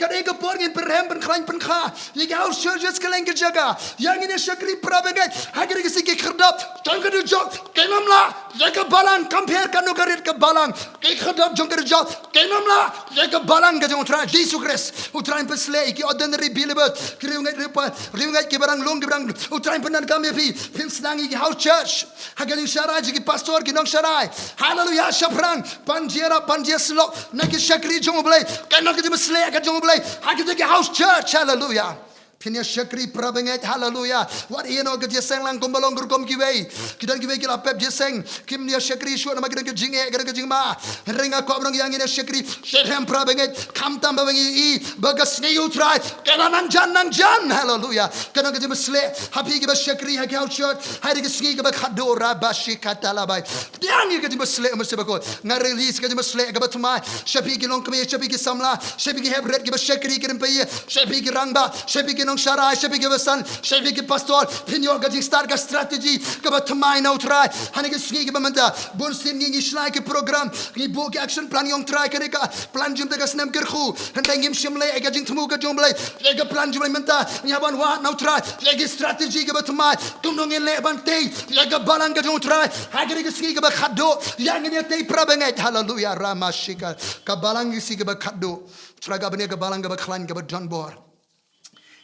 Ka dei ka por ngin pynrhem, pynkhlaiñ, pynkha ïa ki house churches kylleng ki jaka. Ïa ngin ïa shakri para bangeit ha ki, ki khyrdop jong ka dujok, kim lah ïa ka balang, kam pher kano ka rit ka balang. Ki khyrdop jong ka dujok, kim lah ïa ka balang ka jong u Trai Jisu Khrist. U Trai un pynsleh ïa ki ordinary believers, ki riewngeit riewpa, riewngeit kiba dang lung, kiba dang, u Trai un pyndonkam ïa phi, phin sdang ïa ki house church. Ha ka jingsharai jong ki pastor, ki nongsharai. Haleluya, shaphrang, pan jia rap, pan jia slok na ki shakri jong u Blei. Ka nang ka jingpynsleh ka jong u Blei ha ki jong ki house church. Haleluya. Phin ïa shakri para bangeit, haleluya. Wat ïa noh ka jingïaseng lang kumba long rukom kiwei. Ki don kiwei ki la pep jingïaseng. Kim ïa shakri shuh namar ki don ka jingeh, ki don ka jingma. Hynrei nga kwah ban ong ïa ngi ïa shakri. Shitrhem para bangeit. Khamtam ba ngi i ba ka sngi U Trai ka la nang jan, nang jan. Haleluya. Ka nang ka jingbasleh ha phi kiba shakri ha ki house church. Ha ri ka sngi kaba khadduh, rabashikatalabai. Pdiang ïa ka jingbasleh, masi bakut. Nga release ka jingbasleh kaba thymmai sha phi ki longkmie, sha phi ki samla, sha phi ki heprit kiba shakri ki rympei, sha phi ki rangbah, sha phi ki nongsharai, sha phi ki basan, sha phi ki pastor. Phin ïoh ka jingstad ka strategy kaba thymmai na U Trai. Ha kine ki sngi kiba mynta, bun sien ngi ngi shlai ki program, ngi buh ki action plan ïa U Trai, kane ka plan jong U Trai ka snem kyrkhu. Hynrei ngim shym leh ïa ka jingthmu ka jong U Blei, ïa ka plan jong U Blei mynta. Ngi hap ban wad na U Trai ïa ki strategy kaba thymmai, kumno ngin leh ban tei ïa ka balang ka jong U Trai ha kine ki sngi kiba khadduh. Ïa ngin ïa tei para bangeit, haleluya, ramashika. Ka balang ki sngi kiba khadduh. Trai ka ban ïa ka balang kaba khlaiñ kaba don bor,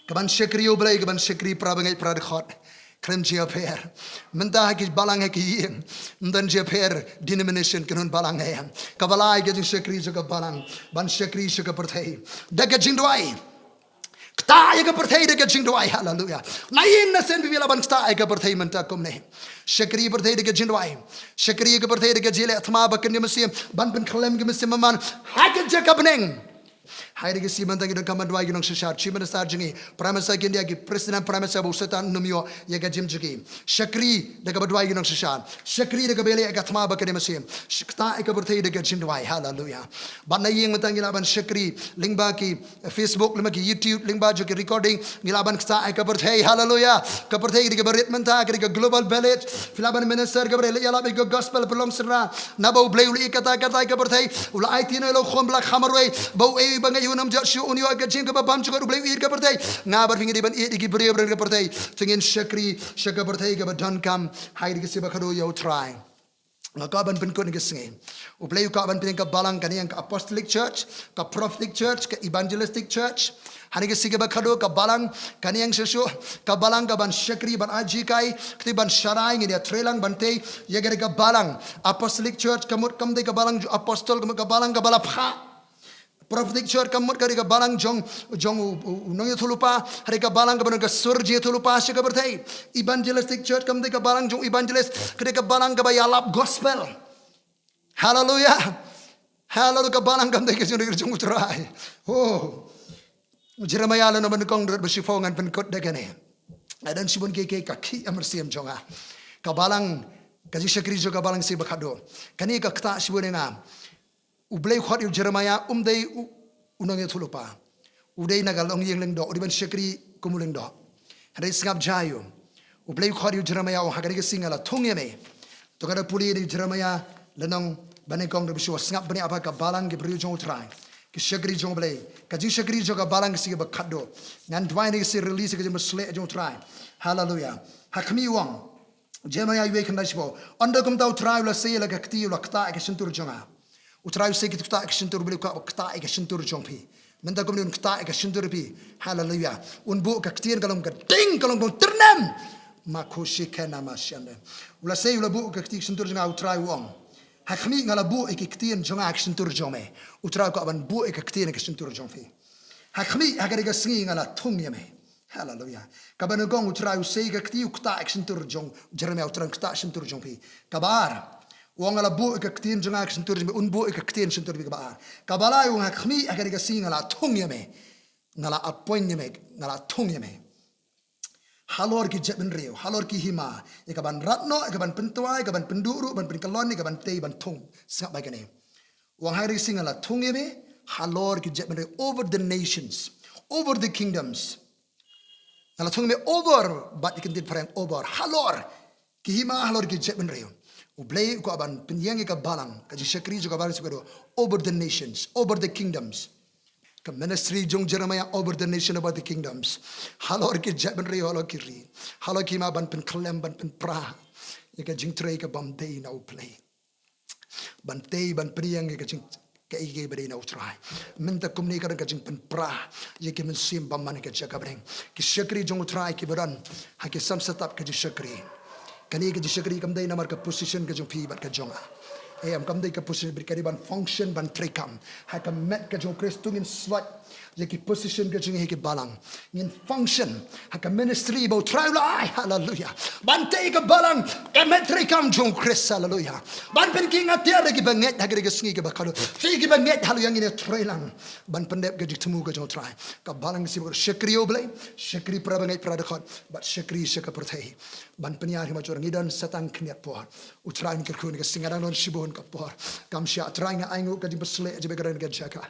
ka ban shakri U Blei, ka ban shakri para bangeit para dkhot. Khlem jingïapher. Mynta ha ki balang ha ki ïing, ym don jingïapher denomination, kynhun balang, eh. Kaba lai ka jingshakri jong ka balang ban shakri sha ka pyrthei da ka jingduwai. Ktah ïa ka pyrthei da ka jingduwai, haleluya. Na ïing na sem phi lah ban ktah ïa ka pyrthei mynta kumne. Shakri pyrthei da ka jingduwai. Shakri ïa ka pyrthei da ka jingleh thma ba kin ïa mynsiem, ban pynkhlem ki mynsiem bymman ha ka jaka bneng. Ha ri ka sngi mynta ngi donkam ban duwai ïa ki nongshad, Chief Minister jong ngi, Prime Minister ki India, ki President, Prime Minister, ba u Soitan un ym ïoh ïa ka jingim jong ki. Shakri da kaba duwai ïa ki nongshad. Shakri da kaba leh ïa ka thma ba kin ïa mynsiem. Ktah ïa ka pyrthei da ka jingduwai. Haleluya. Bad na ïing mynta ngi lah ban shakri lyngba ki Facebook, lyngba ki YouTube, lyngba jong ki recording, ngi lah ban ktah ïa ka pyrthei. Haleluya. Ka pyrthei ka dei kaba rit mynta, ka dei ka global village. Phi lah ban minister kaba rit, leh ïalap ïa ka gospel, pynlong synran. Naba U Blei u la ïeit katta katta ïa ka pyrthei, u la aiti noh ïa la u khun ba la kham marwei, ba uei uei ba ngeit ïa u un ym jot shuh, un ïoh ïa ka jingim kaba bymjukut. U Blei u ïeit ïa ka pyrthei. Nga bad phi ngi dei ban ïeit ïa ki briew ba don ha ka pyrthei. Te ngin shakri sha ka pyrthei kaba donkam ha ri ka sngi ba khadduh ïa U Trai. Nga kwah ban pynkut ha kine ki sngi. U Blei u kwah ban pynïeng ka balang, kane ïeng ka apostolic church, ka prophetic church, ka evangelistic church. Ha kine ki sngi kiba khadduh ka balang kan ïeng shuh shuh, ka balang ka ban shakri, ban ai jinghikai, kti ban sharai, ngin ïa trei lang ban tei ïa kane ka balang. Apostolic church ka mut kam dei ka balang jong apostol, ka mut ka balang kaba la phah. Prophetic church ka mut ka dei ka balang jong, jong u, u, u nongïathuhlypa, ha dei ka balang kaba don ka sur jingïathuhlypa sha ka pyrthei. Evangelistic church kam dei ka balang jong evangelist, ka dei ka balang kaba ïalap gospel. Haleluya. Haleluya, ka balang kam dei ka jong, jong U Trai. Oh. Jeremiah lynnong ba nyngkong dkhot ba shiphew ngan pynkut da kane. Nga don shibun kiei kiei ka khih ha mynsiem jong nga. Ka balang, ka jingshakri jong ka balang sngi ba khadduh. Kane ka ktah shibun ïa nga. U Blei u khot ïa u Jeremiah, um dei u, u nongïathuhlypa. U dei na ka longïing lyngdoh, u dei ban shakri kum u lyngdoh. Hynrei sngap jai u. U Blei u khot ïa u Jeremiah, u ong ha kane ka sngi nga la thung ïa me. To nga da pule ïa u Jeremiah lynnong ba nyngkong dkhot ba shiphew, sngap bniah bha ka balang ki briew jong U Trai, ki shakri jong U Blei. Ka jingshakri jong ka balang ka sngi ba khadduh. Ngan duwai ïa kane ka sngi, release ka jingbasleh jong U Trai. Haleluya. Ha khmih u ong. Jeremiah uwei khyndai shiphew. Ynda kumta U Trai u la sei ïa la ka kti, u la ktah ïa ka shyntur jong nga. U Trai u sei, kito ktah ïa ka shyntur, U Blei u kwah ba ktah ïa ka shyntur jong phi. Mynta kumne un ktah ïa ka shyntur phi. Haleluya. Un buh ka ktien ka long ka ding, ka long ka tyrnem. Ma khushi kena ma shande. U la sei, u la buh ka kti ka shyntur jong nga, U Trai u ong. Ha khmih nga la buh ïa ki ktien jong nga ha ka shyntur jong me. U Trai u kwah ban buh ïa ka ktien ha ka shyntur jong phi. Ha khmih ha kane ka sngi nga la thung ïa me. Haleluya. Kaba nyngkong U Trai u sei ka kti, u ktah ïa ka shyntur jong Jeremiah, U Trai un ktah shyntur jong phi. Kaba ar. U ong nga la buh ïa ka ktien jong nga ha ka shyntur jong me, un buh ïa ka ktien shyntur phi kaba ar. Kaba lai u ong ha khmih ha kane ka sngi nga la thung ïa me. Nga la appoint ïa me, nga la thung ïa me. Halor ki jaitbynriew, halor ki hima, ïa ka ban rat noh, ïa ka ban pyntwa, ïa ka ban pynduh ruh, ban pynkyllon, ïa ka ban tei, ban thung. Sngap bha ïa kane. U ong ha kane ka sngi nga la thung ïa me halor ki jaitbynriew, over the nations, over the kingdoms. Nga la thung ïa me over, bad ïa ka ktien phareng over, halor ki hima, halor ki jaitbynriew. U Blei u kwah ban pynïeng ïa ka balang, ka jingshakri jong ka balang, over the nations, over the kingdoms. Ka ministry jong Jeremiah, over the nation, over the kingdoms. Halor ki jaitbynriew, halor ki ri, halor ki hima, ban pynkhyllem, ban pynpra ïa ka jingtrei ka bym dei na U Blei. Ban tei, ban pynïeng ïa ka jing, kaei kaei ba dei na U Trai. Mynta kumne ka don ka jingpynpra ïa ki mynsiem bymman ha ka jaka bneng. Ki shakri jong U Trai kiba don ha ki samsatap ka jingshakri. Kane ka jingshakri kam dei namar ka position ka jong phi bad ka jong nga. Em, kam dei ka position, bad ka dei ban function, ban treikam ha ka met ka jong U Khrist. To ngin slot ïa ki position ka jong ngi ha ki balang. Ngin function ha ka ministry ba U Trai u la ai, haleluya, ban tei ka balang, ka met treikam jong U Khrist, haleluya, ban pynkhih atiar ïa ki bangeit ha ka sngi kaba khatduh. Phi ki bangeit, haleluya, ngin ïatreilang ban pyndep ka jingthmu ka jong U Trai. Ka balang sibor, shakri ïa U Blei, shakri para bangeit para dkhot, bad shakri sha ka pyrthei. Ban pynïar hi, ma jong ngi don sa tang khyndiat por. U Trai un kyrkhu, nga sngew nga dang don shibun ka por. Kam shah, Trai, nga ai nguh ka jingpynshlur jong me ka don ka jaka,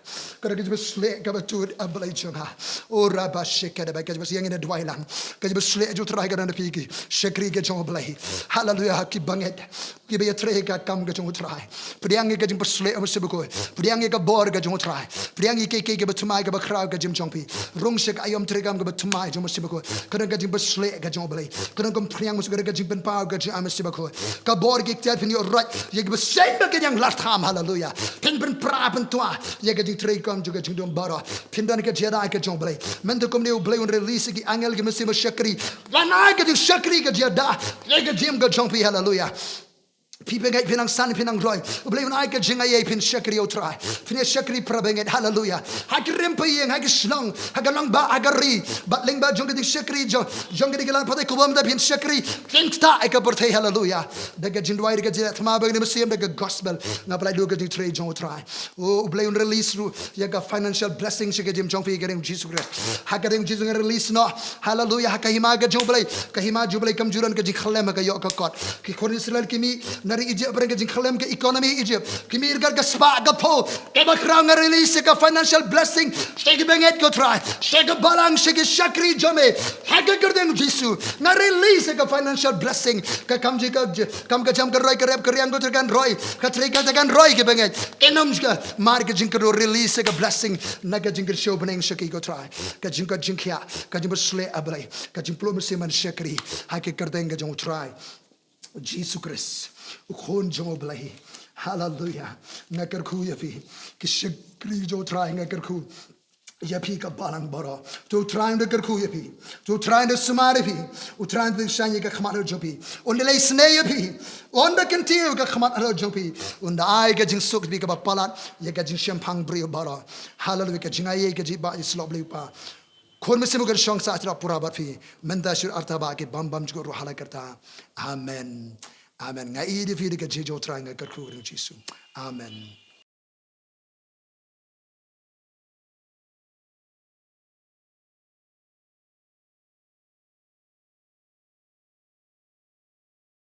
ka don ka jingpynshlur kaba tut, A Blei jong nga. O raba shakada ba ka jingpynshlur, ngin ïa duwai lang. Ka jingpynshlur jong U Trai ka don ha phi ki shakri ka jong U Blei. Haleluya, ki bangeit kiba ïatrei ha ka kam ka jong U Trai. Pdiang ïa ka jingpynshlur, O Mynsiem Bakhuid. Pdiang ïa ka bor ka jong U Trai. Pdiang ïa kiei kiei kiba thymmai kaba khraw ka jingim jong phi. Rung sha ka aïom treikam kaba thymmai jong U Mynsiem Bakhuid. Ka don ka jingpynshlur ka jong U Blei. Ka don ka umphniang, ka don ka jingpynpaw ka jong U Mynsiem Bakhuid. Ka bor ki ktien phin ïoh roi ïa kiba seng ba ki ïeng lar tham, haleluya. Phin pynpra pyntwa ïa ka jingtreikam jong ka jingdum baroh. Phin don ka jingïada ka jong U Blei. Mynta kumne U Blei un release ïa ki angel ki mynsiem ba shakri, ban ai ka jingshakri ka jingïada ïa ka jingim ka jong phi, haleluya. Phi bangeit, phi nang san, phi nang roi, U Blei un ai ka jingaiei, phin shakri ïa U Trai. Phin ïa shakri para bangeit, haleluya. Ha ki rim pa ïing, ha ki shnong, ha ka nongbah, ha ka ri. Bad lyngba jong ka jingshakri jong, jong ka dei ka lad pathai, kumba phin shakri, phin ktah ïa ka pyrthei, haleluya. Da ka jingduwai, da ka jingthmu, bad ka mynsiem, da ka gospel. Nga pynlait lut ka jingtrei jong U Trai. O, U Blei un release ruh ïa ka financial blessing sha ka jingim jong phi, ha ka kyrteng Jisu Khrist. Ha ka kyrteng Jisu nga release noh. Haleluya, ha ka hima ka jong U Blei. Ka hima jong U Blei kam ju don ka jingkhyllem ha ka ïoh ka kot. Ki khun Israel ki mih na ri Egypt, ba don ka jingkhyllem ka economy Egypt. Ki mih ryngkat ka spah ka phew. Kaba khraw, nga release ïa ka financial blessing sha ki bangeit, ko Trai. Sha ka balang, sha ki shakri jong me. Ha ka kyrteng Jisu nga release ïa ka financial blessing. Ka kam jong ka, kam ka jam ka roi, ka rep ka riang, ko Trai, kan roi. Ka treikam te kan roi ki bangeit. Kynnoh ka mar ka jingkyrkhu, release ïa ka blessing na ka jingkyrsiew bneng sha ki, ko Trai. Ka jingkot jingkhiah, ka jingpynshlur, A Blei, ka jingpluh mynsiem ban shakri ha ka kyrteng ka jong U Trai Jisu Khrist, U Khun jong U Blei. Haleluya. Nga kyrkhu ïa phi, ki shakri jong U Trai, nga kyrkhu ïa phi ka balang baroh. To U Trai un da kyrkhu ïa phi. To U Trai un da sumar ïa phi. U Trai un da shah ïa ka khmat halor jong phi. Un da leh sniew ïa phi. Un da kyntiew ïa ka khmat halor jong phi. Un da ai ka jingsuk ïa phi kaba palat ïa ka jingshemphang briew baroh. Haleluya, ka jingaiei, ka jingïeit, ba ïa slok Blei U Kpa, Khun Mynsiem Bakhuid, shong sah sha pura bad phi mynta sha arta bad ki bym bymjukut ruh, ha la karta. Amen. Amen. Nga ïeit ïa phi da ka jingïeit jong U Trai, nga kyrkhu ha ka kyrteng Jisu. Amen.